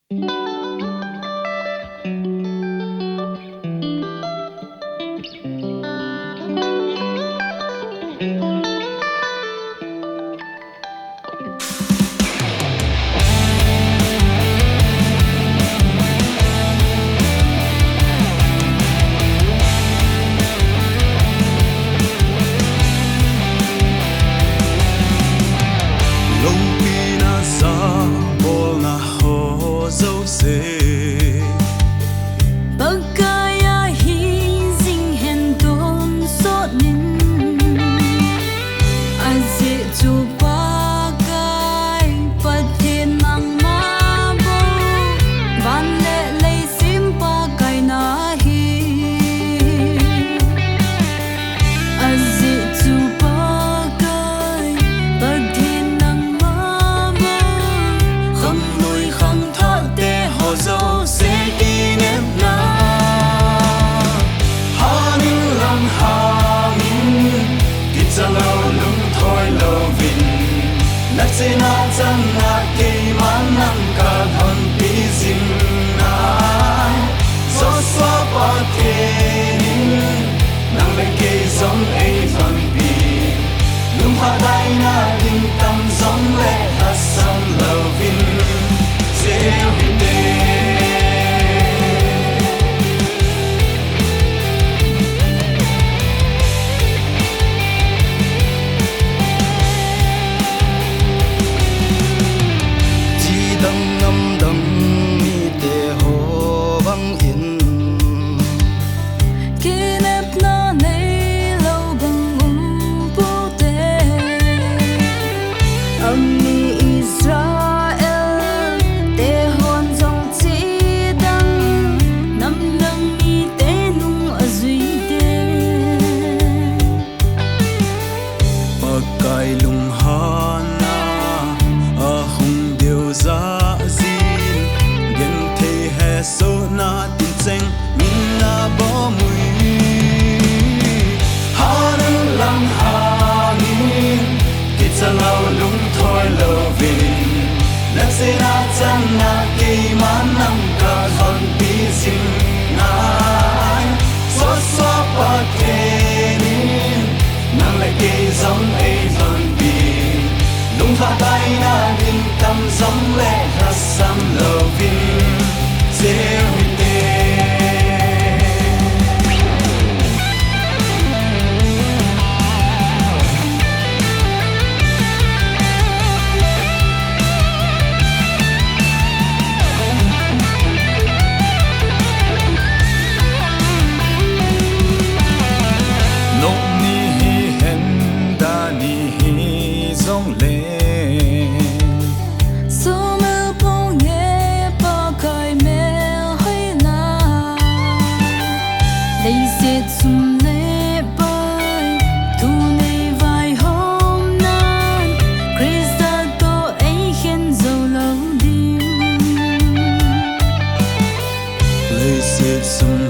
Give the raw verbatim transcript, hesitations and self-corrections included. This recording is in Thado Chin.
Lungpina sa bolna ho jouse, Pakai a hi jing hen tonsot in. Ajeh chu Pakai Pathen nangma bou, van le lei sem Pakai nahi. Ajeh chu Pakai Pathen nangma bou, khanglui khangthah te ho jouse kinepna. Hanin lang hangin, kichalou lungthoi louvin, nachena chana keiman nang kalhonpi jing nai. Joshua Pathen in, nang le kei jong eilhonpi. Lungthah taina ding tam jongle lhasam louvin jeu hite. Chidang namdang mite ho bangin, kinepna neilou bang umpoute. Ami Israel te hon jong chidang namdang mite nung ajuite. Pakai lunghanna ahung deu jeh in, genthei hesohna tincheng min abom ui. Hanin lang hangin, kichalou lungthoi louvin, nachena chana keiman nang kalhonpi jing nai. Joshua Pathen in, nang le kei jong eilhonpi. Lungthah taina ding tam jongle lhasam louvin jeu hite. Nopni hihen, dani hijongle, Samuel pao nge Pakai melhoina, leiset sum le pai thu nei vaihomnan, Christa toh eikhen jou lou ding. Leiset sum